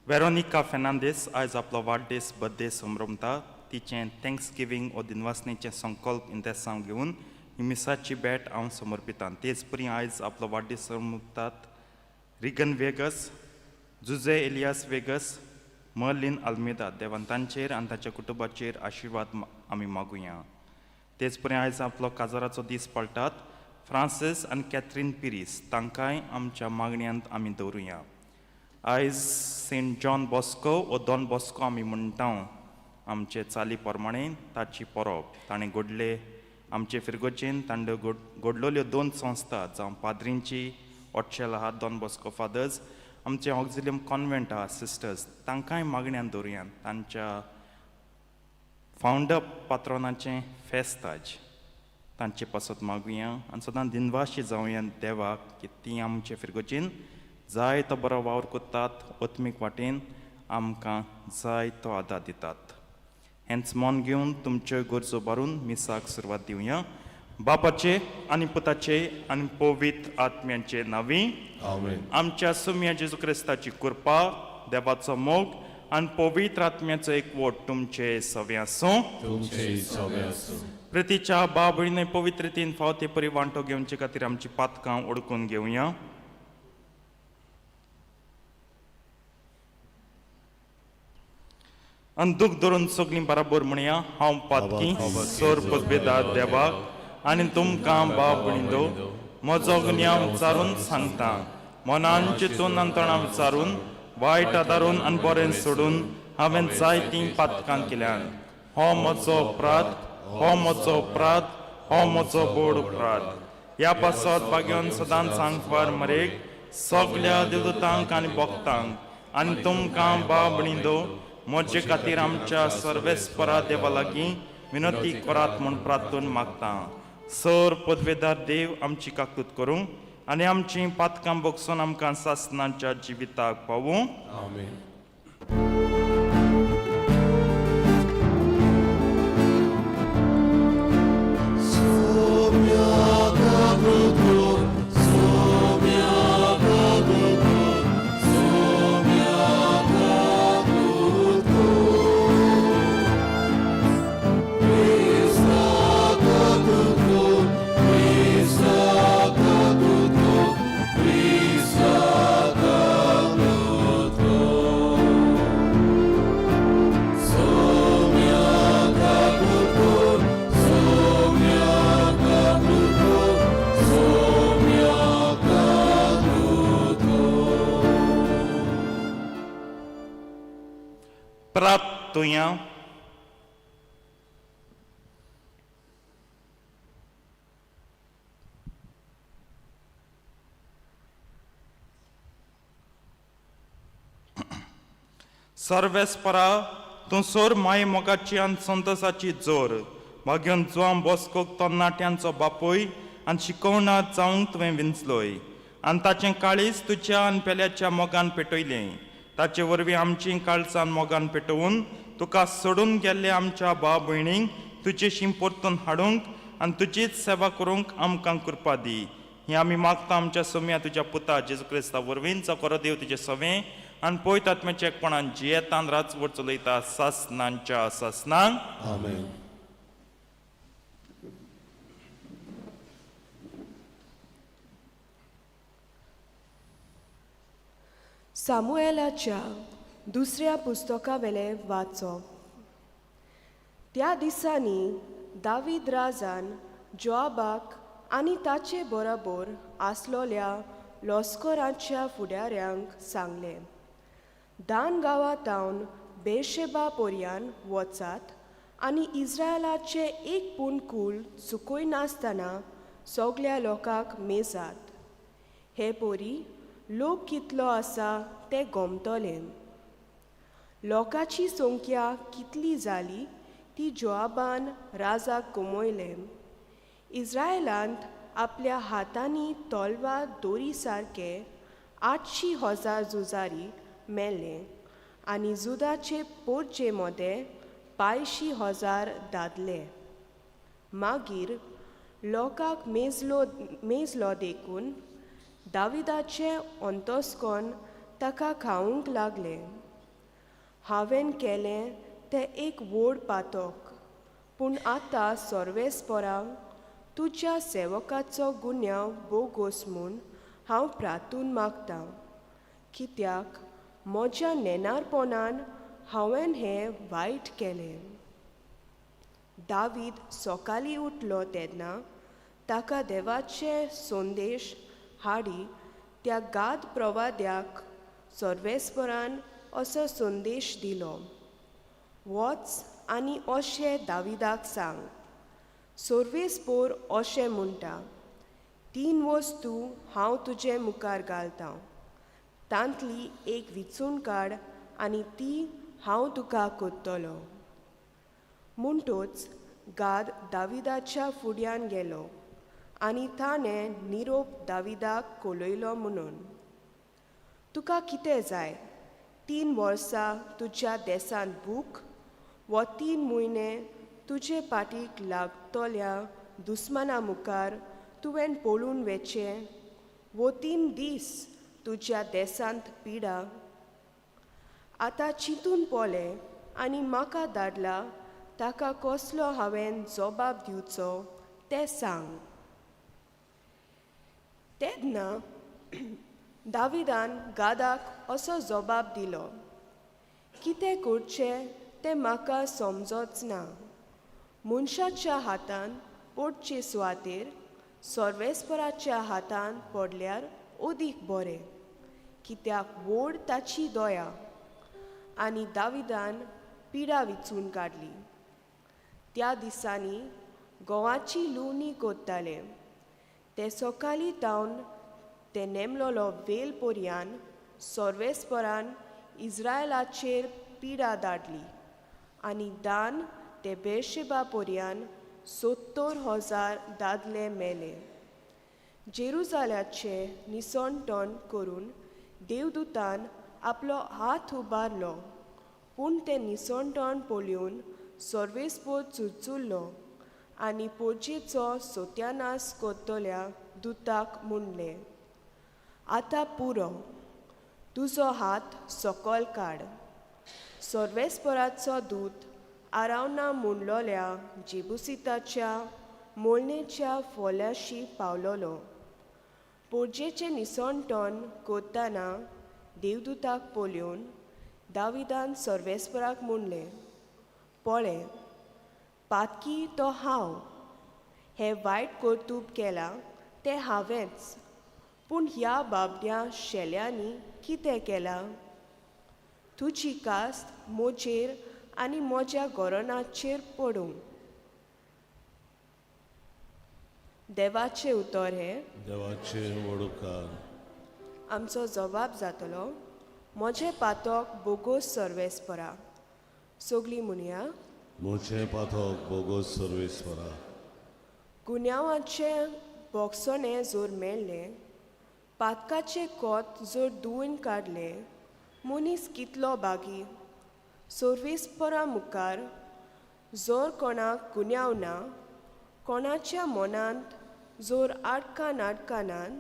Veronica Fernandes आयज आपलो वाडदीस बर्थडे समरमता. तिचें thanks giving वो दिनवासनेचें संकल्प इंतेसांव घेवन ही मिसाची भेट हांव समर्पितां. तेच परी आयज आपलो वाडदीस समरमतात रिगन वेगस, जुजे एलियास वेगस, मर्लिन आल्मेदा. देवान तांचेर आनी तांच्या कुटुंबाचेर आशिर्वाद आमी मागुया. तेच परी आयज आपलो काजाराचो दीस पाळटात फ्रांसीस आनी कॅथरीन पिरीस, तांकांय आमच्या मागण्यांत आमी दवरुया. आयज सेंट जॉन बॉस्को वो डॉन बॉस्को आमी म्हणटा आमचे चाली प्रमाणे ताची परब. ताणें घडले आमचे फिरगोचेन तांणे घडलेल्यो दोन संस्था जावं पाद्रींची ओटशेल आहा डॉन बॉस्को फादर्स, आमचे ऑक्झिलियम कॉन्वेंट आहा सिस्टर्स, तांकांय मागण्यान दवरुया. तांच्या फावंडर पात्रोनाचें फेस्त आज, तांचे पासत मागुया आनी सदां दिनवाशी जावया देवाक की ती आमचे फिरगोचेन जाय तो बरो वावर करतात, आत्मीक वाटेन आमकां जाय तो आदार दितात. हेंच मन घेवन तुमच्यो गरजो भरून मिसाक सुरवात दिवया. बापाचे आनी पुताचे आनी पवित्र आत्म्याचे नांवी आमेन. आमच्या सुम्या जेजू क्रिस्ताची कृपा, देवाचो मोग आनी पवित्र आत्म्याचो एकवट तुमचे सवे आसूं. तुमचे सवे आसूं. प्रितीच्या बाबळीने पवित्रतेन फावते ते परी वांटो घेवचे खातीर आमची पातकां ओडकून घेवया. आनी दूख धरून सगळीं बराबर म्हणया, हांव पातकी सोर पदवेदार देवाक आनी तुमकां बाब भयणींनो म्हजो गुन्यांव विचारून सांगता. मनान चिंतून आनी तोंडान विचारून, वायट आदारून आनी बरें सोडून हांवें जायतीं पातकां केल्यान. हो म्हजो अपराध, हो म्हजो अपराध, हो म्हजो बोड अपराध. ह्या पासत भाग्यान सदांच सांगपार मरेक सगल्या देवदूतांक आनी भक्तांक आनी तुमकां बाब भयणींनो म्हजे खातीर आमच्या सर्वेस्परा देवा लागीं विनंती करात म्हूण प्रार्थून मागता. सर पदवेदार देव आमची काकूत करूं आनी आमची पातकां बगसून आमकां सासनाच्या जिविताक पावूं. आमेन. प्राप्तुया. सर्वेस्परा तूं सोर माय मोगाची आनी संतोसाची जोर भाग्योन जुवां बॉस्कोक तरणाट्यांचो बापूय आनी शिकोवणा जावंक तुवें विंचलोय आनी ताचें काळीज तुज्या आनी पेल्याच्या मोगान पेटयलें. ताचे वरवीं आमचीं काळजान मोगान पेटोवन तुका सोडून गेल्ले आमच्या भाव भयणींक तुजेशी परतून हाडूंक आनी तुजीच सेवा करूंक आमकां कृपा दी. हें आमी मागता आमच्या सोम्या तुज्या पुता जेजू क्रिस्ता वरवीं, जो करो देव तुजें सवें आनी पवित्र आत्म्याच्या एकपणान जियेतान राजवट चलयता सासनांच्या सासनांक. आमेन. सामुएलाच्या दुसऱ्या पुस्तकावेलें वाचप. त्या दिसांनी दावीद राजान जोआबाक आनी ताचे बरोबर आसलोल्या लस्कराच्या फुडाऱ्यांक सांगलें, दान गांवांतावन बेरशेबा पर्यान वचात आनी इस्रायलाचें एक पूण कूल चुकयनासतना सगल्या लोकांक मेजात. हे परी लोक कितलो आसा ते गोमतले. लोकांची संख्या कितली जाली ती जोआबान राजाक गमयलें. इस्रायलांत आपल्या हातांनी तलवार दोरी सारके 800,000 झुजारी मेले आनी जुदाचे पोरचे मदें 85,000 दादले. मागीर लोकांक मेजलो मेजलो देखून दाविदाचें अंतस्कोन ताका खावंक लागलें. हांवें केलें तें एक व्हड पातक. पूण आतां सर्वेस्परा, तुज्या सेवकाचो गुन्यांव बोगोस म्हूण हांव प्रातून मागतां, कित्याक म्हज्या नेणारपणान हांवें हें वायट केलें. दावीद सकाळीं उठलो तेन्ना ताका देवाचे संदेश हाडी त्या गाद प्रवाद्याक सर्वेस्परान असो संदेश दिलो, वच आनी अशें दाविदाक सांग, सर्वेस्पोर अशें म्हणटा, 3 वस्तू हांव तुजे मुखार घालतां, तांतली एक विचून काड आनी ती हांव तुका करतलो. म्हणटोच गाद दाविदाच्या फुड्यान गेलो आनी ताणें निरोप दाविदाक कोलयलो म्हणून, तुका कितें जाय? 3 वर्सां तुज्या देसांत भूक वा 3 म्हयने तुजे पाटीक लागतल्या दुस्माना मुखार तुवें पळून वेचें वो 3 दीस तुज्या देसांत पिडा? आतां चिंतून पळय आनी म्हाका धाडला ताका कसलो हांवें जबाब दिवचो तें सांग. तेन्ना दाविदान गादाक असो जबाब दिलो, कितें करचें तें म्हाका समजोच ना. मनशाच्या हातान पडचे सुवातेर सर्वेस्पराच्या हातान पडल्यार अदीक बरें, कित्याक व्हड ताची दया. आनी दाविदान पिडा विचून काडली. त्या दिसांनी गोवाची लुवणी करताले. ते सकाळीं तावन ते नेमलोलो वेल पोरयान सर्वेस्परान इज्रायलाचेर पिडा धाडली आनी दान ते बेरशेबा पोरयान 70,000 दादले मेले. जेरुजाल्याचें निसणटण करून देवदूतान आपलो हात उबारलो, पूण तें निसणटण पळोवन सर्वेस्पोर चुरचुरलो आनी पोरजेचो सत्यानाश करतल्या दुताक म्हणलें, आतां पुरो, तुजो हात सकयल काड. सर्वेस्पराचो दूत आरावना म्हणलोल्या जेबुसिताच्या मोळणेच्या फोल्याशी पावलोलो. पोरजेचें निसणटण करतना देवदूताक पळोवन दाविदान सर्वेस्पराक म्हणलें, पळय, पातकी तो हांव, हें वायट कर्तूब केलां तें हांवेंच, पूण ह्या बाबड्या शेल्यांनी कितें केलां? तुजी कास्त म्हजेर आनी म्हज्या गोरणाचेर पडूं. देवाचें उतर हें देवाचें व्हड उपकार. आमचो जबाब जातलो, म्हजें पातक बोगोस सर्वेस्परा. सगळीं म्हणया, म्हजें पातक बोगोस सर्वेस्परा. गुन्यांवाचें बोगसणें जर मेळ्ळें, पातकाचें कोत जर धुवन काडलें, मनीस कितलो बागी. सर्वेस्परा मुखार जर कोणाक गुन्यांव ना, कोणाच्या मनांत जर आडकां नाडकानान,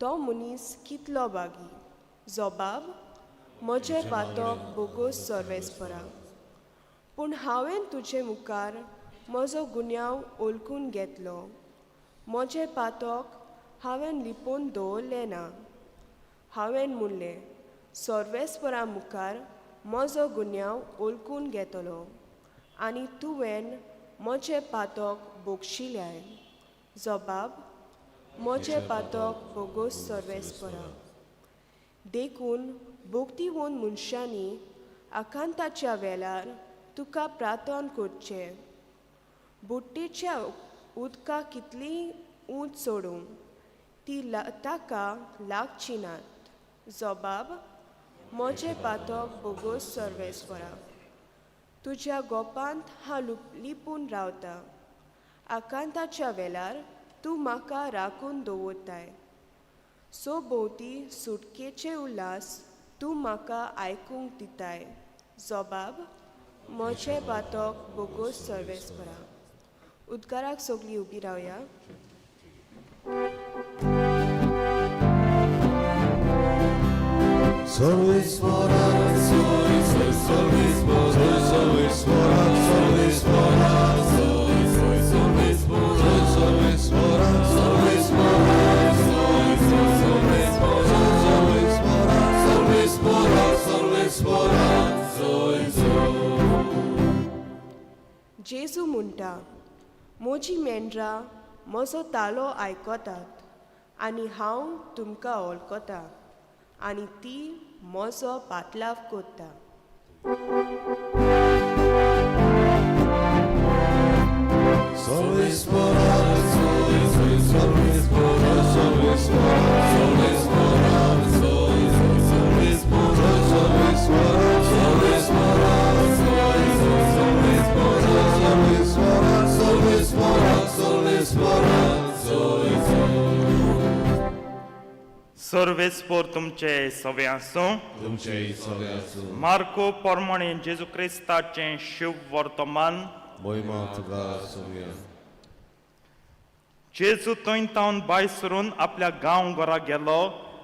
तो मनीस कितलो बागी. जबाब, म्हजें पातक बोगोस सर्वेस्परा. पूण हांवें तुजे मुखार म्हजो गुन्यांव ओलकून घेतलो, म्हजें पातक हांवें लिपोवन दवरलें ना. हांवें म्हणलें, सर्वेस्परा मुखार म्हजो गुन्यांव ओलकून घेतलो आनी तुवें म्हजें पातक बोगशिल्याय. जबाब, म्हजें पातक बोगोस सर्वेस्परा. देखून भोगतीवन मनशांनी आकांताच्या वेळार तुका प्रार्थन करचें. बुट्टेच्या उदका कितलीं ऊंच सोडूं ती ताका लागची नात. जबाब, म्हजें पातक बोगोस सर्वेस्परा. तुज्या गोपांत हांव लिपून रावता, आकांताच्या वेळार तूं म्हाका राखून दवरताय. सो भोंवती सुटकेचे उल्हास तूं म्हाका आयकूंक दिताय. जबाब, म्हजें पातक बोगोस सर्वेस्परा. उदकाराक सगळीं उबी रावया. सर्वेस्परा, जेजू म्हणटा, म्हजी मेंढरां म्हजो तालो आयकतात आनी हांव तुमकां वळखता आनी ती म्हजो पातलाव करता. सर्वेस्परा सर्वेस्परा सर्वेस्परा सर्वेस्परा सर्वेस्परा सर्वेस्परा सर्वेस्परा सर्वेस्परा सर्वेस्पोर तुमचे सवे आसूं. तुमचे सगळे आसूं. मार्को पोरमाणे जेजू क्रिस्ताचें शिव वर्तमान. मोहिमा तुका सोंपया. जेजू थंय तावन भायर सरून आपल्या गांव घरा गेलो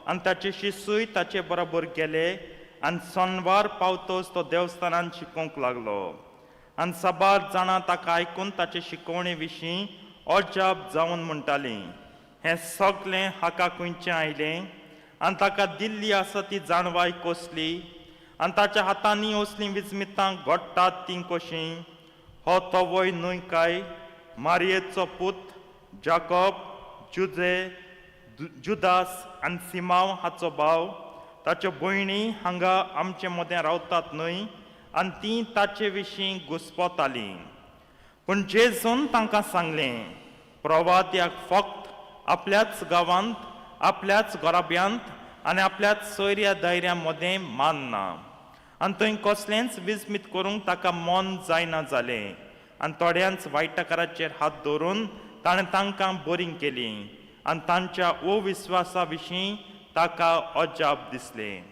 आनी ताचे शिसूय ताचे बरोबर गेले आनी सनवार पावतच तो देवस्थानान शिकोवंक लागलो आनी साबार जाणां ताका आयकून ताचे शिकोवणे विशीं अजाप जावन म्हणटालीं, हें सगलें हाका खंयचें आयलें आनी ताका दिल्ली आसा ती जाणवाय कसली आनी ताच्या हातांनी असलीं विजमितां घडटात तीं कशीं? हो तवय न्हय काय मारयेचो पूत जाकॉब, जुजे, जुदास आनी सिमांव हाचो भाव? ताच्यो भयणी हांगा आमचे मदें रावतात न्हय? आनी तीं ताचे विशीं घुस्पतालीं. पूण जेजून तांकां सांगलें, प्रवाद्याक फक्त आपल्याच गांवांत, आपल्याच घराब्यांत आनी आपल्याच सोयऱ्या दायऱ्या मदें मानना. आनी थंय कसलेंच विस्मीत करूंक ताका मन जायना जालें आनी थोड्यांच वायटकाराचेर हात दवरून ताणें तांकां बरीं केलीं आनी तांच्या अविस्वासा विशीं ताका अजाप दिसलें.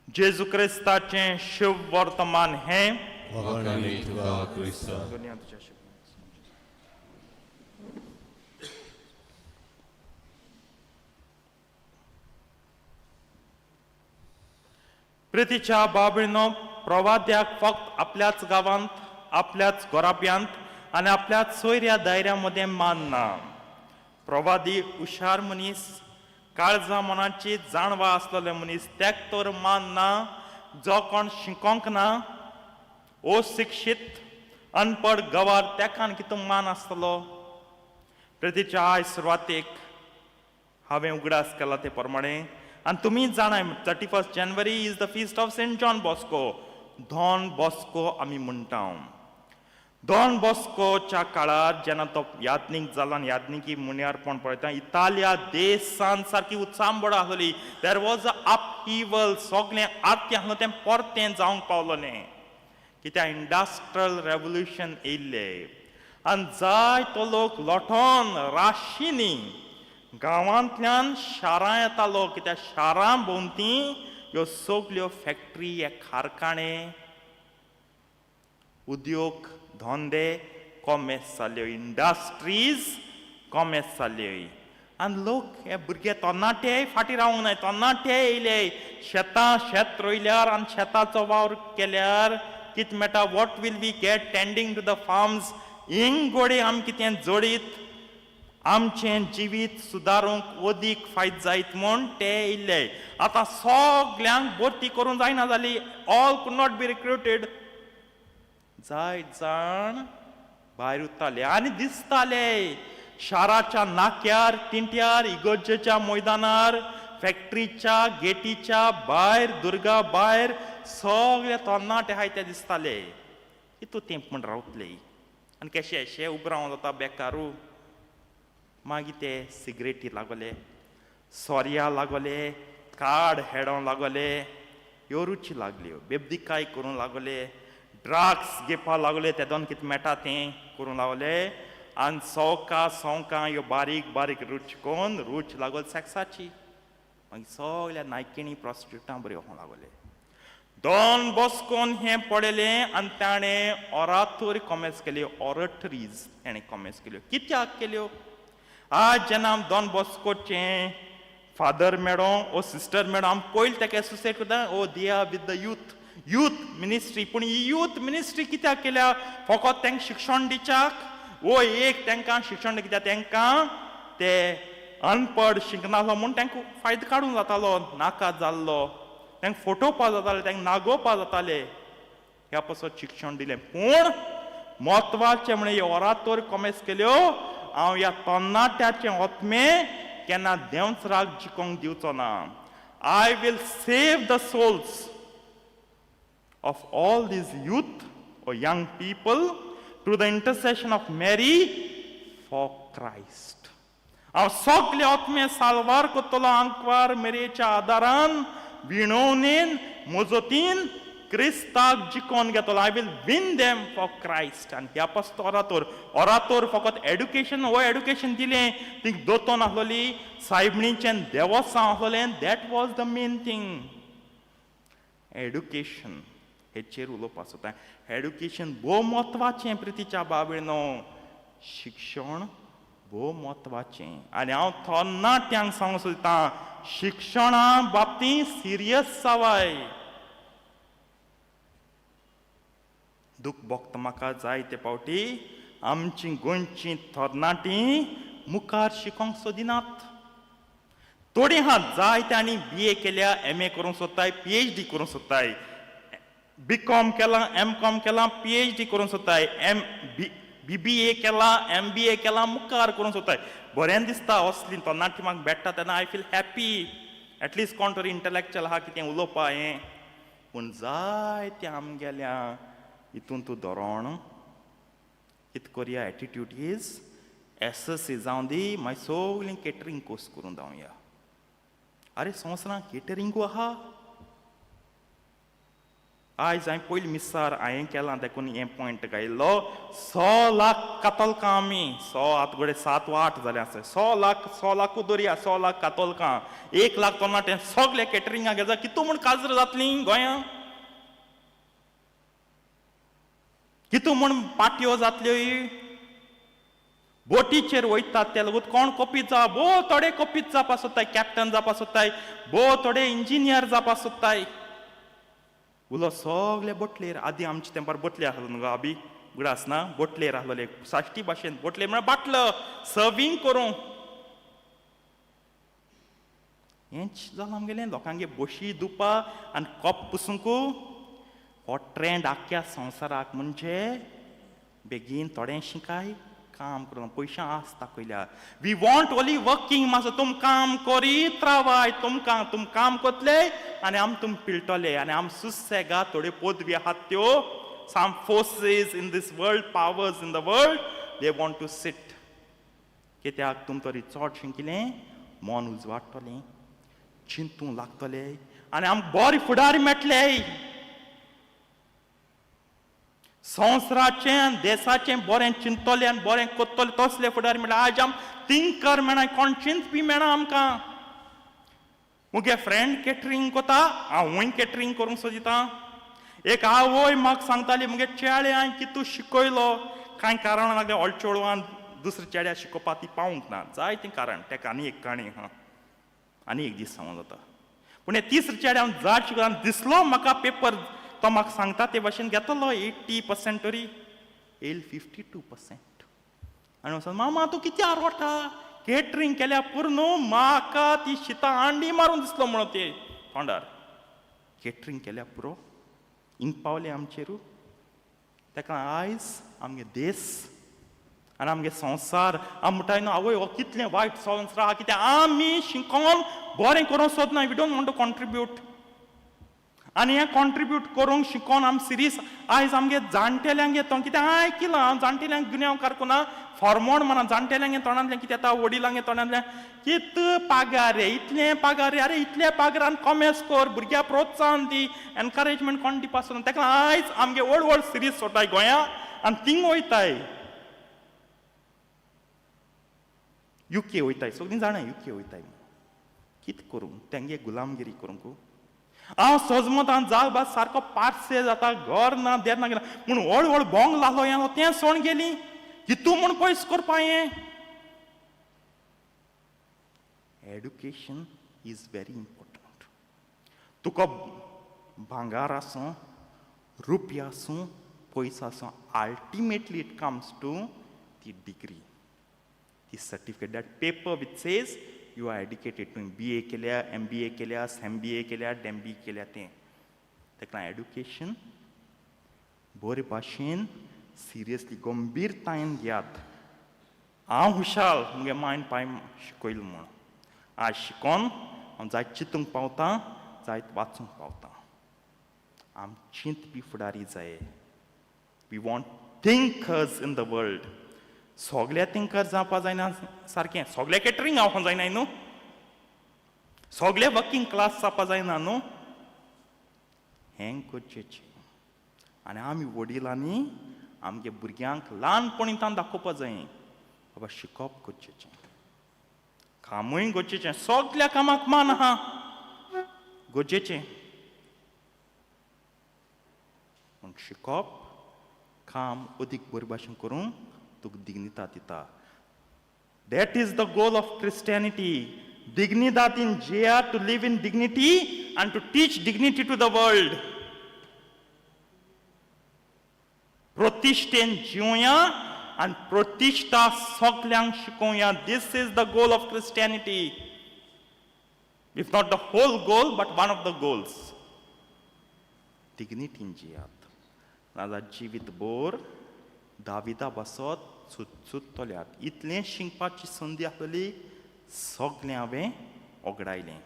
जेजू क्रिस्ताचें शुभ वर्तमान हें. वाखाणणी तुका क्रिस्ता. दुनिया तुज्या शिकवणेक. प्रितीच्या बाबीनो, प्रवाद्याक फक्त आपल्याच गांवांत, आपल्याच घराब्यांत आनी आपल्याच सोयऱ्या दायऱ्या मदें मानना. प्रवादी हुशार मनीस, काळजा मनाची जाणवा आसलेले मनीस तेक तर मानना. जो कोण शिकोंक ना, अशिक्षीत अनपड गवार, तेका कितू मान आसतलो? प्रितीच्या, आयज सुरवातेक हांवें उगडास केला ते प्रमाणे आनी तुमी जाणाय, 31 January is the feast of Saint John Bosco, Don Bosco आमी म्हणटा. डॉन बॉस्कोच्या काळार जेन्ना तो याज्ञीक जाला आनी याज्ञिकी मुन्यारपण पळयता, इतालिया देसान सारकी उचांबळ आसली. There was a upheaval. सगळें आरतें आसलें तें परतें जावंक पावलोलें, कित्याक इंडस्ट्रियल रेवोल्युशन येयल्लें आनी जायतो लोक लोटोन राशींनी गांवांतल्यान शारां येतालो, कित्याक शारां भोंवती ह्यो सगल्यो फॅक्ट्री, हे कारखाने, उद्योग धंदे कॉमेस जाल्यो, इंडस्ट्रीज कॉमेस जाल्यो आनी लोक हे भुरगे तरणाटे फाटीं रावंक नाय. तरणाटे येयले, शेतां शेत रोयल्यार आनी शेताचो वावर केल्यार कितें मेळटा? What will we get tending to the farms? हिंग गोडे आमी कितें जोडीत आमचें जिवीत सुदारूंक अदीक फायदो जायत म्हूण ते येयल्ले. आतां सगल्यांक भरती करूंक जायना जाली. All could not be recruited. जायत जाण भायर उरताले आनी दिसताले शाराच्या नाक्यार, तिंट्यार, इगर्जेच्या मैदानार, फॅक्ट्रीच्या गेटीच्या भायर, दुर्गा भायर सगळे तरणाटे आहाय ते दिसताले. इतू तेंप म्हण रावतले आनी केशे शे उबो रावंक जाता बेकारू? मागीर ते सिगरेटी लागले, सोऱ्या लागले, काड हेडोंक लागले, ह्यो रुची लागल्यो, बेबदिकाय करूंक लागले, ड्रग्स घेवपाक लागले, तेदोन कितें मेळटा तें करूंक लागले आनी सवकां सवकां ह्यो बारीक बारीक रूच करून रूच लागल सॅक्साची. मागीर सगल्या नायकिणी प्रोस्टिट्यूटां बऱ्यो वचूंक लागले. डॉन बॉस्कोन हें पळयलें आनी ताणें ऑरातोरी कॉमेस केल्यो, ऑरेटरीज ताणें कॉमेस केल्यो. कित्याक केल्यो? आज जेन्ना आम डॉन बॉस्कोचें फादर मेळो ओ सिस्टर मेळो, आम पयलीं ताका एसोसिएट करता, oh, they are with the youth ministry. पूण ही यूथ मिनिस्ट्री कित्याक केल्या? फकत तांकां शिक्षण दिवच्याक ओ एक तांकां शिक्षण, कित्याक तांकां ते अनपड, शिकनासलो म्हूण तांकां फायदो काडूंक जातालो, नाका जाल्लो. तांकां फटोवपा जाताले, तांकां नागोवपा जाताले. ह्या पासत शिक्षण दिलें. पूण म्हत्वाचें म्हळ्यार ओरातोर कॉमेस केल्यो, हांव ह्या तरणाट्याचें आत्मे केन्ना देंवचाराक जिकोंक दिवचो ना. I will save the souls of all these youth or young people through the intercession of Mary for Christ. हांव सगळे आत्मे साल्वार करतलो आंकवार मेरेच्या आदारान, विणवणेन, मजतीन क्रिस्ताक जिकोन घेतलो. I will win them for Christ. आनी ह्या पासत ओरातोर, ओरातोर फकत एडुकेशन हो एडुकेशन दिलें, तिंक दोतोन आसलोली, सायबणीचें देवोसांव आसलोलें, that was the main thing. Education हेचेर उलोवपाक सोदता. एडुकेशन भोव म्हत्वाचें प्रितीच्या बाबेनो, शिक्षण भोव म्हत्वाचें. आनी हांव तरणाट्यांक सांगूंक सोदतां, शिक्षणा बाबतींत सिरियस जावाय. दूख भोगता म्हाका जायते फावटी आमची गोंयची तरणाटीं मुखार शिकोंक सोदिनात. थोडीं आहात जायते आनी बी ए केल्या, एम ए करूंक सोदताय, पी एच डी करूंक सोदताय, बी कॉम केलां, एम कॉम केलां, पी एच डी करूंक सोदताय, एम बी बी बी ए केलां, एम बी ए केलां, मुखार करूंक सोदताय. बरें दिसता असली तरणाटी म्हाका भेट्टा तेन्ना. I feel happy, at least कोण तरी इंटलेक्चुअल आहा कितें उलोवपा हें. पूण जायते आमगेल्या हितून तूं धोरण कित करया, एटिट्यूड is SSC जावं दी, मागीर सगळीं केटरींग कोर्स करूंक धांवया. आरे, संवसारांत केटरिंगू आहा. आयज हांवें पयलीं मिसार हांवें केलां देखून हें पॉयंट गायल्लो. 100 लाख कातोलकां आमी, सो आतां घडये 7 वा 8 जालें आसा. 100 लाख, 100 लाखूच दरया, 100 लाख कातोलकां, 1 लाख तरणाटे सगळे केटरिंगाक घेता, कितू म्हूण काजर जातलीं गोंयां, कितू म्हूण पाटयो जातल्यो. बोटीचेर वयतात ते लोक कोण कोपीत जावप, भोव थोडे कोपीत जावपा सोदताय, कॅप्टन जावपा सोदताय, भोव थोडे इंजिनियर जावपा सोदताय. उलो सगळे बोटलेर. आदीं आमचे तेंपार बोटले आसलो न्हू गो आबी, उगडास ना? बोटलेर आसलोले साश्टी भाशेन. बोटलेर म्हळ्यार बाटलो, सर्वींग करूंक. हेंच जालां आमगेलें, लोकांगे बशी धुवपा आनी कप पुसूंक. हो ट्रेंड आख्ख्या संवसाराक. म्हणजे बेगीन थोडें शिकाय, काम करूं, पयशे आस दाखयल्या. We want only working. मातसो तुम काम करीत रावाय, तुमकां तुम काम करतले आनी आम तुम पिळटले आनी आम सुसेगाद. थोड्यो पदवी आहात त्यो, some forces in this world, powers in the world, they want to sit. कित्याक तुम तरी चड शिकिलें, मन उजवाडटलें, चिंतूंक लागतले आनी आमकां बरे फुडारी मेळटले. संवसाराचें आनी देसाचें बरें चिंततले आनी बरें करतले तसले फुडारी मेळटा. आज आम थिंकर मेळना, कोण चिंतपी मेळना आमकां. मुगे फ्रेंड केटरींग कोता, हांवूय केटरींग करूंक सोदिता. एक आवय म्हाका सांगताली, मुगे चेडे हांवें कितू शिकयलो, कांय कारणां लागलें व्हड चेडवान दुसऱ्या चेड्या शिकोवपाक ती पावूंक ना. जायतें कारण तेका, आनी एक काणी आहा, आनी एक दीस सांगूंक जाता. पूण हे तिसरे चेडे हांव जाड शिकलो आनी दिसलो म्हाका पेपर, तो म्हाका सांगता ते भाशेन घेतलो 80% तरी, येयल 52%. आनी वचोन, मामा तूं कितें आरवटा, केटरींग केल्या पुरो न्हू, म्हाका ती शितां आंडी मारून दिसलो म्हणून ते तोंडार. केटरींग केल्या पुरो. हिंग पावले आमचेरू. तेका आयज आमगे देस आनी आमगे संवसार आम म्हणटाय न्हू, आवय हो कितलें वायट संवसार आहा. कित्याक आमी शिकोन बरें करूंक सोदना. We don't want to contribute. आनी हें कॉन्ट्रिब्यूट करूंक शिकोन आम सिरीस आयज आमगे जाणटेल्यांगे तोंड कितें आयकिलां हांव, जाणटेल्यांक गुन्यांवकार कोना, फॉर्मोण म्हणा. जाणटेल्यांगे तोंडांतल्यान कितें येता, वडिलांगे तोंडांतल्यान, कित पागार रे, इतलें पागार रे, अरे इतले पागारान कॉमेस कर, भुरग्याक प्रोत्साहन दी, एनकरेजमेंट कोण दिवपा सोदना. तेका आयज आमगे व्हड व्हड सिरीज सोडटाय गोंया आनी थिंग वयताय, युके वयताय. सगळीं जाणां युके वयताय. कित करूं तेंगे गुलामगिरी करूंक? हांव सजमतां जाल भात सारको पार्से जाता, घर ना, देर ना, म्हूण व्हड व्हड बोंग लालो हें तें सोण गेली. कितू म्हूण पयस करपा हें? Education is very important. तुका भांगार आसूं, रुपया आसूं, पयसो आसूं, ultimately it comes to the degree, the certificate, that paper which says You are educated. तुवें बी ए केल्या, एम बी ए केल्या, एम बी ए केल्या, डेम बी केल्या तें. ताका लागून एडुकेशन बरे भाशेन सिरियसली गंभीरतायेन घेयात. हांव हुशाल मुगे मायन पाय शिकयलो म्हूण आज शिकोन हांव जायत चिंतूंक पावतां, जायत वाचूंक पावतां. आम चिंतपी फुडारी जाय. We want thinkers in the world. सगल्या थिंकर्स जावपा जायना सारकें, सगल्या कॅटरींग जावपा जायना न्हू, सगळे वर्किंग क्लास जावपा जायना न्हू. हें गरजेचें. आनी आमी वडिलांनी आमगे भुरग्यांक ल्हानपणींतान दाखोवपा जाय, बाबा शिकप गरजेचें, कामूय गरजेचें, सगल्या कामाक मान आहा गरजेचें, पूण शिकप काम अदीक बरे भाशेन करूंक तुका दिग्निता दिता. That is the goal of Christianity. Dignidad in Jaya, to live in dignity and to teach dignity to the world. प्रतिश्ठेन जिवया आनी प्रतिश्ठा सगल्यांक शिकोवया. This is the goal of Christianity. If not the whole goal, but one of the goals. डिग्निटीन जियात, नाजाल्यार जिवीत भर दाविदा बसत चुचुत्तल्यात. इतलें शिकपाची संदी आसलेली सगलें हांवें ओगडायलें.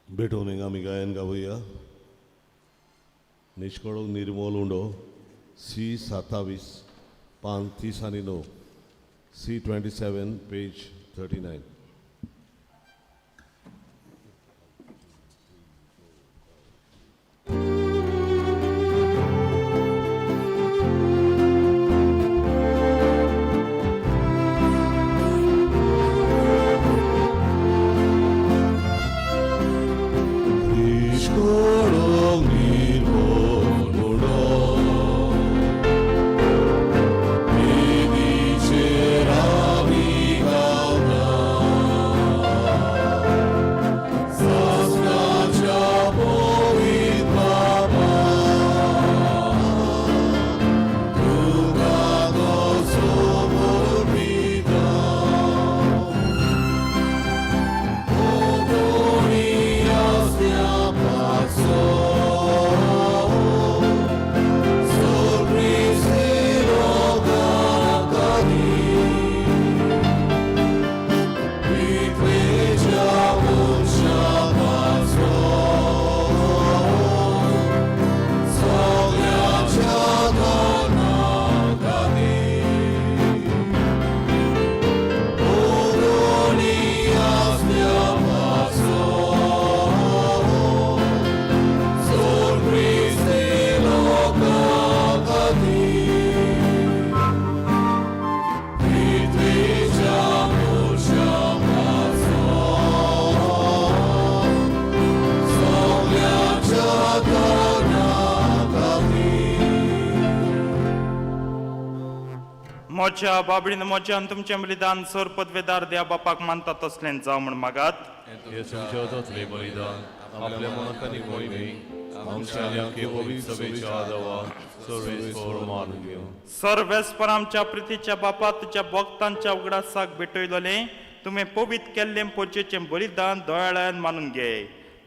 भेटवणेक आमी गायन गावया. निष्कळो निर्मोल उंडो, सी 27, पान 39, सी 27, पेज 39. निष्कळो निर्मोल उंडो, देवीचेर आमी गावता, सासणाच्या पवित्र बापा, तुका तो समर्पिता. कोणी आसल्या पासो, सोर्प्रिस्ती लोकां खातीर, पृथ्वेच्या मनशा पासो, सगळ्यांच्या धर्मा खातीर. कोणी आसल्या पासो, सोर्प्रिस्ती लोकां खातीर, पृथ्वेच्या मनशा पासो, सगळ्यांच्या धर्मा खातीर. म्हज्या बाबडीन म्हज्या आनी तुमचें बलिदान सर पदवेदार देवा बापाक मानता तसलें जावं म्हूण मागात. हे तुमच्या जातले बलिदान आपल्या मनाक आनी मोहिमेक आमच्या आनी आमचे पवित्र सभेच्या आदावा सर्वेस्पर मानून घेवं. सर्वेस्पर आमच्या प्रितीच्या बापा, तुज्या भक्तांच्या उगडासाक भेटयलोलें तुवें पवित्र केल्लें पोजेचें बलिदान दयाळान मानून घे.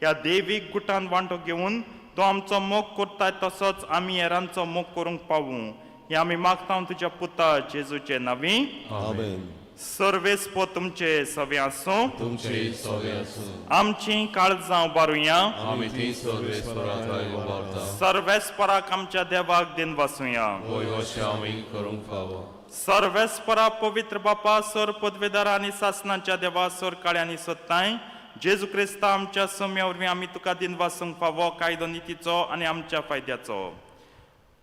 ह्या देवीक गुटान वांटो घेवन तो आमचो मोग करताय तसोच आमी हेरांचो मोग करूंक पावूं, हें आमी मागता तुज्या पुता जेजूचे नांवी. आमेन. सर्वेस्पर तुमचे सवे आसूं. तुमचे सवे आसूं. आमचीं काळजां उबारुया. आमी ती सर्वेस्पराक उबारता. सर्वेस्पराक आमच्या देवाक दिन वासुया. होय, अशें आमी करूंक फावो. सर्वेस्परा पवित्र बापा, सर पदवेदार आनी सासनाच्या देवा, सर काळ्यांनी सोदताय जेजू क्रिस्ता आमच्या सम्या वरवीं आमी तुका दिन वासूंक फावो कायदो नितीचो आनी आमच्या फायद्याचो.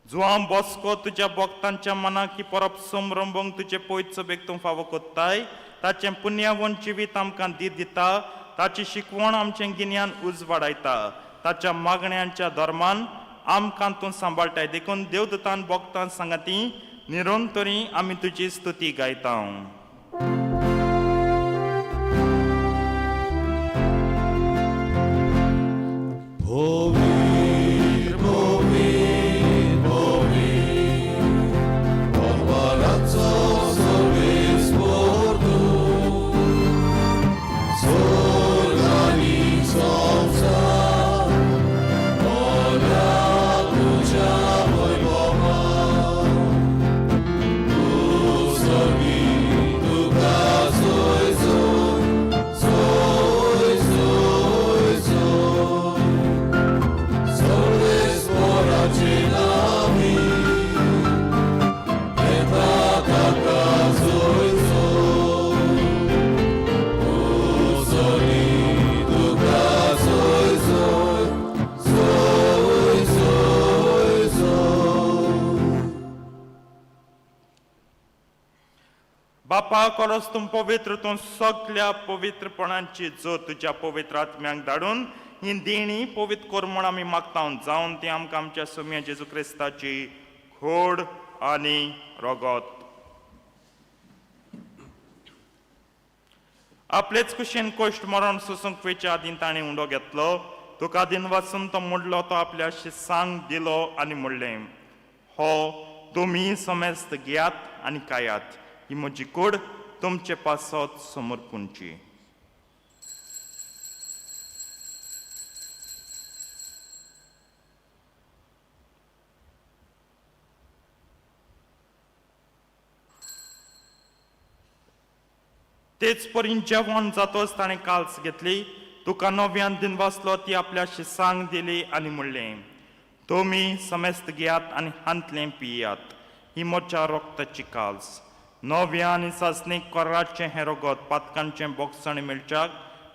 जुआंव बॉस्को तुज्या भक्तांच्या मनाक ही परब समरंभोंक तुजे पयत सभेक तूं फावो कोत्ताय, ताचें पुण्यावन जिवीत आमकां दीत दिता, ताची शिकवण आमचें गिन्यान उजवाडायता, ताच्या मागण्यांच्या धर्मान आमकां तूं सांबाळटाय. देखून देवदूतान भक्तान सांगाती निरंतरी आमी तुजी स्तुती गायता. पवित्र, पवित्र, पवित्र, बापा कोरोस तूं पवित्र तूं सगल्या पवित्रपणाची जो तुज्या पवित्र आत्म्यांक धाडून ही देणी पवित्र कर म्हूण आमी मागता जावन ती आमकां आमच्या सोम्या जेजू क्रिस्ताची खोड आनी रगत. आपलेच कुशीन कश्ट मरण सोसूंक वेच्या आदीं ताणें उंडो घेतलो, तुका दिन वाचून तो मोडलो, तो आपल्या शिसांक दिलो आनी म्हणलें, हो तुमी समेस्त घेयात आनी खायात, ही म्हजी कूड तुमचे पासत समर्पूंची. तेच परीन जेवण जातोच ताणें काल्स घेतली, तुका नव्यान दिन वाचलो, ती आपल्या शिसांक दिली आनी म्हणलें, तुमी समेस्त घेयात आनी हांतलें पियात, ही म्हज्या रक्ताची काल्स, नव्या आनी सासणीक कोराचें हें रगत पातकांचें बोगसण मेळच्याक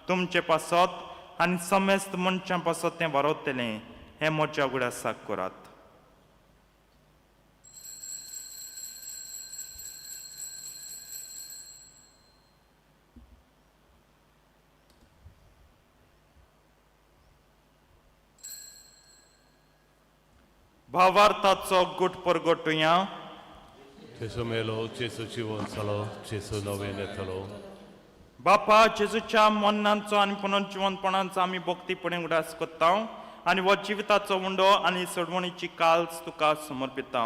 तुमचे पासत आनी समेस्त मनशां पासत तें वारवतलें, हें म्हज्या उगडासाक करात. भावार्थाचो गुट परगटुया. जेजू मेलो, जेजू जिवन जालो, जेजू नवें येतलो. बापा जेजूच्या मरणाचो आनी पुनर्जिवनपणाचो आमी भक्तीपणे उगडास करता आनी हो जिविताचो उंडो आनी सोडवणीची काल्स तुका समर्पिता.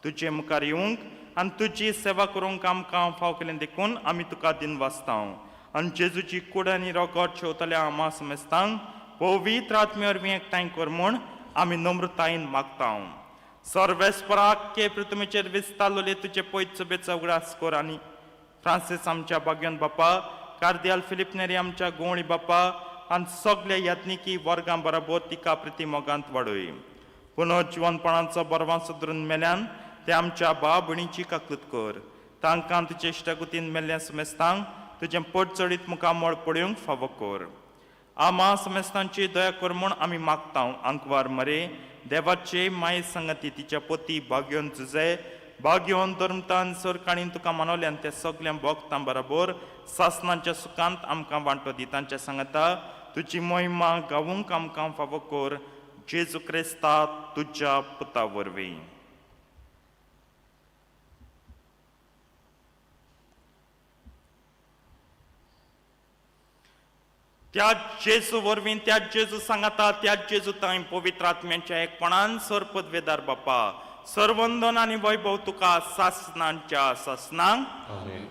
तुजे मुखार येवंक आनी तुजी सेवा करूंक आमकां फाव केलें देखून आमी तुका दिन वाचता आनी जेजूची कूड आनी रगत शेवतल्या आमा समेस्तांक पवित्र आत्मे वरवीं एकठांय कर म्हूण आमी नम्रतायेन मागता. सर्वेस्पराक के पृथ्वीचेर विस्तारलेले तुजे पयत सभेचो उगडास कर आनी फ्रांसीस आमच्या बाग्योन बापा, कार्दियाल फिलीप नेरी आमच्या गोवळी बापा आनी सगल्या याज्ञिकी वर्गां बरोबर तिका प्रिती मोगांत वाडय. पुनर्जिवनपणाचो बरवां सुदरून मेल्यान ते आमच्या भाव भयणीची काकूत कर, तांकां तुजे इश्टागुतीन मेल्ल्या समेस्तांक तुजें पट चडीत मुखामळ पळोवंक फावो कर. आमा समेस्तांची दया कर म्हूण आमी मागता. आंकवार मरे देवाचे माये संगती तिच्या पती बाग्योन जुजे बाग्योन धर्मतान सरकाणीन तुका मानवल्यान त्या सगल्या भोगतां बरोबर सासनाच्या सुखांत आमकां वांटो दी. तांच्या सांगता तुजी मोहिमा गावूंक आमकां फावो कर, जेजू क्रिस्ता तुज्या पुता वरवीं. त्या जेजू वरवीं, त्या जेजू सांगाता, त्या जेजू तांय पवित्र आत्म्यांच्या एकपणान सर पदवेदार बापा सर्वंदन आनी वैभव तुका सासनांच्या सासनांक. आमेन.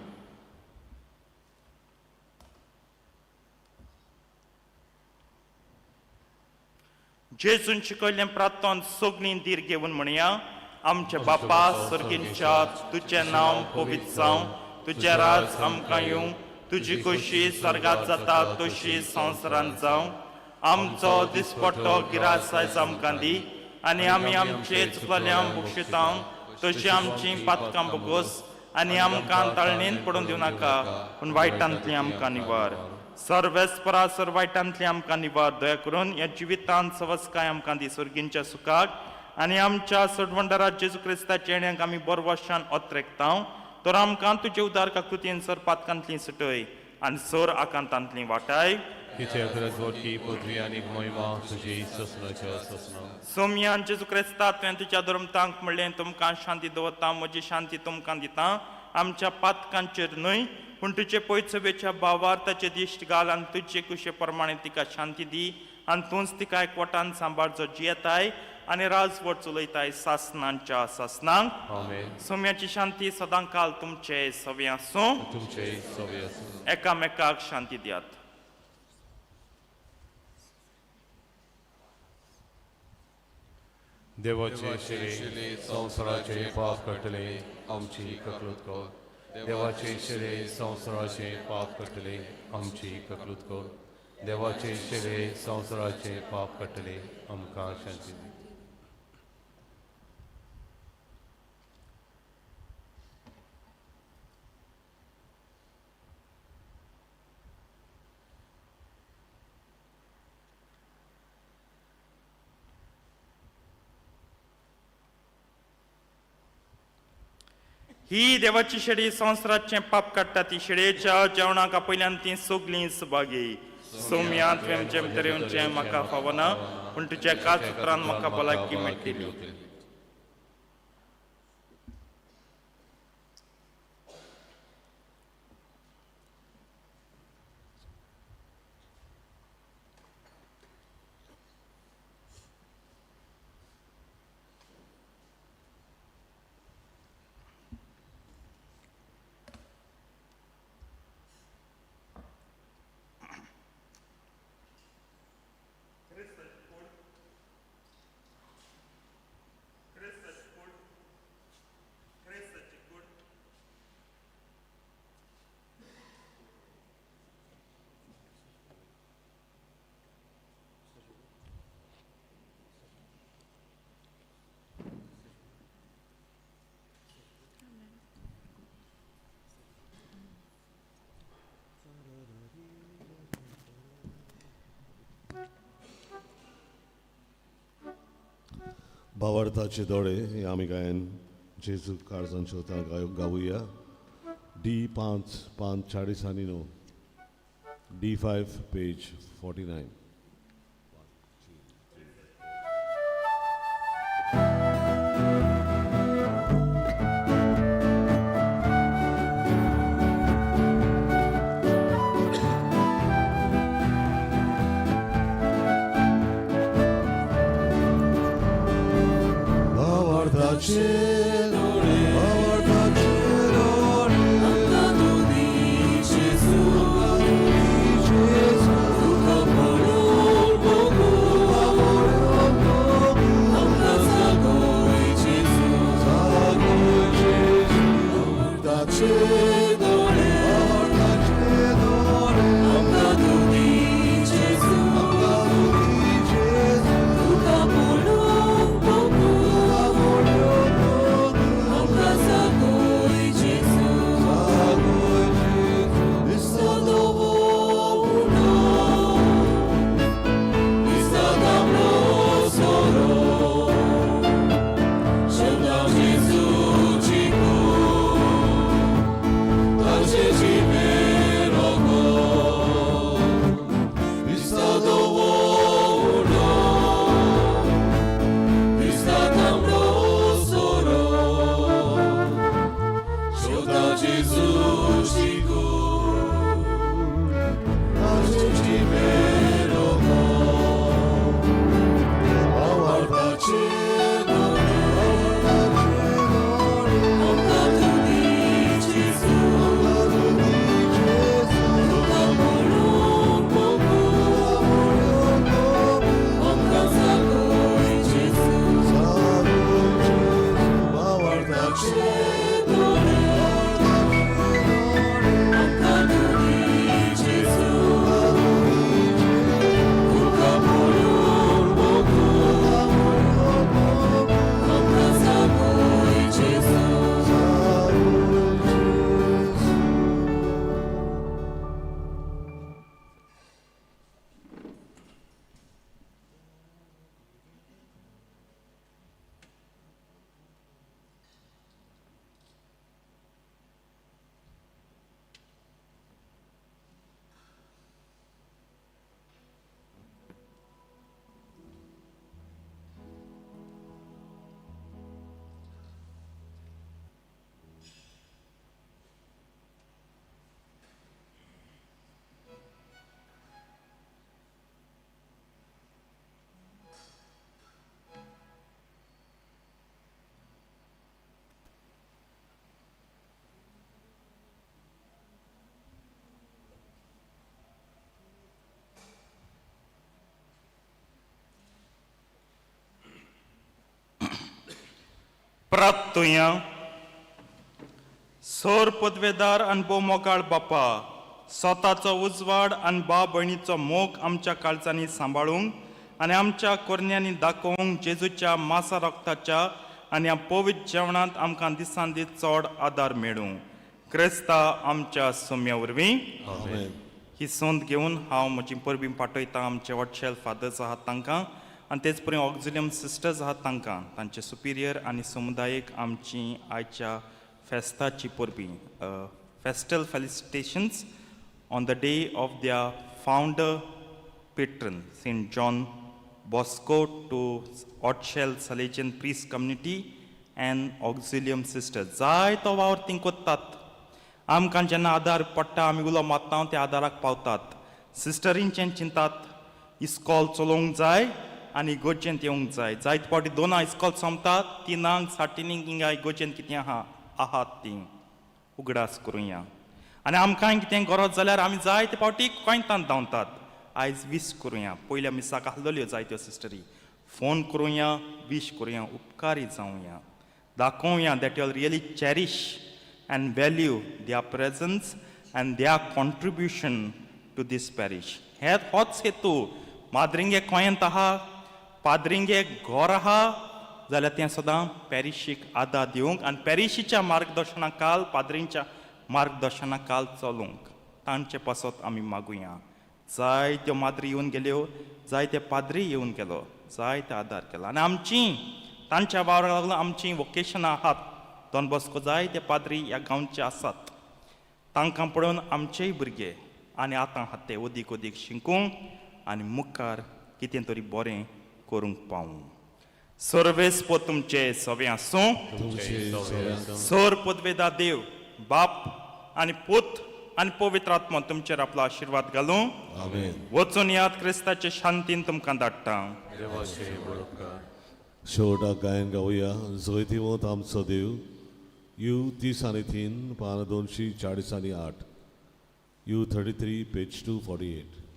जेजून शिकयल्लें प्रार्थन सगळीं धीर घेवन म्हणया, आमचे बापा सर्गींच्या, तुजें नांव पवित्र जावं, तुजें राज आमकां येवं, तुजी खोशी स्वर्गात जाता तशी संवसारांत जावं. आमचो दिसपट्टो गिरास आयज आमकां दी आनी आमी आमचे चुकलेल्या बक्षितां तशी आमची पातकां बोगोस आनी आमकां ताळणेन पडून दिवं नाका, पूण वायटांतली आमकां निवार. सर्वेस्परा सर वायटांतली आमकां निवार. दया करून ह्या जिवितांत सवस्काय आमकां दी सर्गींच्या सुखाक आनी आमच्या सोडवंडारा जेजू क्रिस्ताच्या येण्याक आमी बरवशान ओत्रेकता. तर आमकां तुजे उदार काकृतीन सर पातकांतली सुटय आनी सर आकांतांतली वाटाय. पृथ्वी आनी महिमा तुजी ससनाच्या ससना. सोमयान जेजू क्रिस्ता तुवें तुज्या धर्मतांक म्हणलें, तुमकां शांती दवरता, म्हजी शांती तुमकां दिता, आमच्या पातकांचेर न्हय पूण तुजे पयसभेच्या भावार ताचे दिश्ट घाल आनी तुजे कुशे प्रमाणे तिका शांती दी आनी तूंच तिका एकवटान सांबाळ जो जियेताय आनी राजवट चलयताय सासनांच्या सासनांक. आमेन. सोम्याची शांती सदां काल तुमचे सवे आसूं. तुमचे सवे आसूं. एकामेकाक शांती दियात. देवाचे शिरे संवसाराचे पाप काडटले आमची ककलूत कर. देवाचे शिरे संवसाराचे पाप काडटले आमची ककलूत कर. देवाचे शिरे संवसाराचे पाप काडटले आमकां शांती दी. ही देवाची शेडी संवसाराचें पाप काडटा. ती शेडयेच्या जेवणाक आपयल्यान ती सगलीं सुभागी. सोम्या, तुवें जेम तरेवचें म्हाका फावना, पूण तुज्या एकाच उतरान म्हाका भलायकी मेळटली. भावार्थाचे दोळे हे आमी गायन जेजू काळजांच्यो गावुया. D 5 5 49, D5 page 49. भावार्थाचे दोळे, भावार्थाचे दोळे, आमकां तूं दी जेजू, तुका पळोवन मोगू, आमकां जागोय जेजू, जागोय जेजू. भावार्थाचे दोळे, भावार्थाचे दोळे, आमकां तूं दी जेजू, आमकां तूं दी जेजू, तुका पळोवन मोगू, आमकां जागोय जेजू, जागोय जेजू. दिसता धवो उडो, दिसता तांबडो सोरो, शेवटा जेजूची कूड, ताचे जिबेर रगत. दिसता धवो उडो, दिसता तांबडो सोरो, शेवटा जेजूची कूड, ताचे जिबेर रगत. भावार्थाचे दोळे, भावार्थाचे दोळे, आमकां तूं दी जेजू, आमकां तूं दी जेजू, तुका पळोवन मोगू, आमकां जागोय जेजू, जागोय जेजू. भावार्थाचे दोळे, आमकां तूं दी जेजू, तुका पळोवन मोगू, आमकां जागोय जेजू, जागोय जेजू. प्राप्तुया. सोर पदवेदार आनी भोव मोगाळ बापा, स्वताचो उजवाड आनी भाव भयणीचो मोग आमच्या काळजांनी सांबाळूंक आनी आमच्या कोरण्यांनी दाखोवंक जेजूच्या मासा रक्ताच्या आनी ह्या पवित्र जेवणांत आमकां दिसान दीस चड आदार मेळूं, क्रिस्ता आमच्या सोम्या वरवीं. आमेन. ही संद घेवन हांव म्हजी परबीं पाठयतां आमचे वॉटशेल फादर्स आहात तांकां आनी तेच परी ऑक्झिलियम सिस्टर्स आहात तांकां, तांचे सुपिरियर आनी समुदायीक आमची आयच्या फेस्ताची परबीं, festal felicitations on the day of their founder patron Saint John Bosco to Odchel Salesian priest community and Auxilium sister. जायतो वावर तीं कोत्तात. आमकां जेन्ना आदार पडटा, आमी उलो मारता, त्या आदाराक पावतात. सिस्टरींचें चिंतात, इस्कॉल चलोवंक जाय आनी इगोर्जेंत येवंक जाय. जायते फावटी दोना इस्कॉल सोंपतात, तिनांक साडेतिनांक हिंगा इगोर्जेंत कितें आहा आहात तीं. उगडास करुया. आनी आमकां कितें गरज जाल्यार आमी जायते फावटी कोयंतांत धांवतात. आयज वीश करुया. पयल्या मिसाक आहलोल्यो जायत्यो सिस्टरी. फोन करुया, वीश करुया, उपकारी जावया, दाखोवया that you really cherish and value their presence and their contribution to this parish. हे होच हेतू. माद्रिंगे गोंयांत आहा, पाद्रिंगे घोर आहा जाल्यार तें सदां पॅरिशीक आदार दिवंक आनी पॅरिशीच्या मार्गदर्शना खाल, पाद्रींच्या मार्गदर्शना खाल चलूंक. तांचे पासत आमी मागुया. जायत्यो माद्री येवन गेल्यो, जायते पाद्री येवन गेलो, जायते आदार केलो आनी आमची तांच्या वावराक लागून आमचीं वोकेशनां आहात. डॉन बॉस्को जायते पाद्री ह्या गांवचे आसात. तांकां पळोवन आमचेय भुरगे आनी आतां आहात ते अदीक अदीक शिकूंक आनी मुखार कितें तरी बरें करूंक पावूं. सर्वेस्पोर तुमचे सवें आसूं. तुमचे सगळ्यांक. सर पदवेदा देव बाप आनी पूत आनी पवित्र आत्मा तुमचेर आपलो आशिर्वाद घालूं. आमेन. वचून याद, क्रिस्ताचे शांतीन तुमकां धाडटा. देवाचे बरोबकार. शेवटाक गायन गावया, जैतिवंत आमचो देव, you 33, पान 248, U 33, page 248.